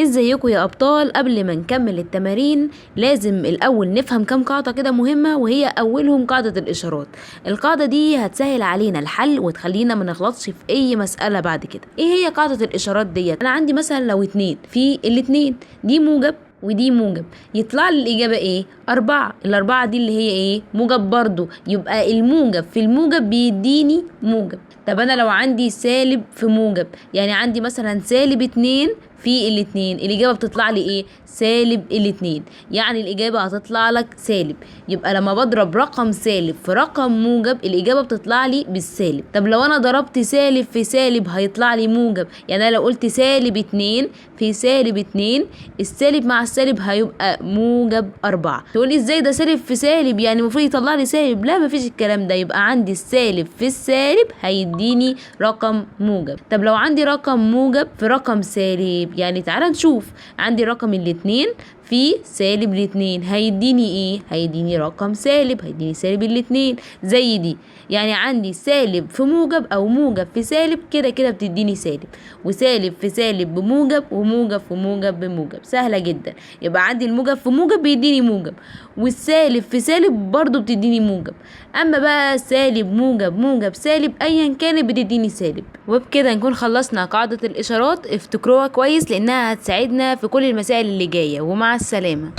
ازيكم يا ابطال؟ قبل ما نكمل التمارين لازم الاول نفهم كام قاعدة كده مهمه، وهي اولهم قاعدة الاشارات. القاعدة دي هتسهل علينا الحل وتخلينا ما نغلطش في اي مسالة بعد كده. ايه هي قاعدة الاشارات ديت؟ انا عندي مثلا لو اتنين في الاتنين، دي موجب ودي موجب، يطلع لي الإجابة إيه؟ 4. الأربعة دي اللي هي إيه؟ موجب برضو، يبقى الموجب في الموجب بيديني موجب. طب أنا لو عندي سالب في موجب، يعني عندي مثلا سالب 2 في الاتنين، الإجابة بتطلع لي إيه؟ سالب الاتنين، يعني الإجابة هتطلع لك سالب. يبقى لما بضرب رقم سالب في رقم موجب الإجابة بتطلع لي بالسالب. طب لو أنا ضربت سالب في سالب هيطلع لي موجب، يعني أنا لو قلت سالب 2 في سالب 2، السالب مع السالب هيبقى موجب 4. تقولي إزاي ده سالب في سالب، يعني المفروض يطلع لي سالب؟ لا، مفيش الكلام ده، يبقى عندي السالب في السالب هيديني رقم موجب. طب لو عندي رقم موجب في رقم سالب، يعني تعالى نشوف، عندي رقم الاتنين في سالب الاتنين هيديني ايه؟ هيديني رقم سالب، هيديني سالب الاتنين زي دي. يعني عندي سالب في موجب او موجب في سالب، كده كده بتديني سالب، وسالب في سالب بموجب، وموجب في موجب بموجب. سهلة جدا. يبقى عندي الموجب في موجب بيديني موجب، والسالب في سالب برضو بتديني موجب. اما بقى سالب موجب موجب سالب ايا كانت بتديني سالب. وبكده نكون خلصنا قاعدة الاشارات. افتكروها كويس لانها هتساعدنا في كل المسائل اللي جاية. ومع السلامة.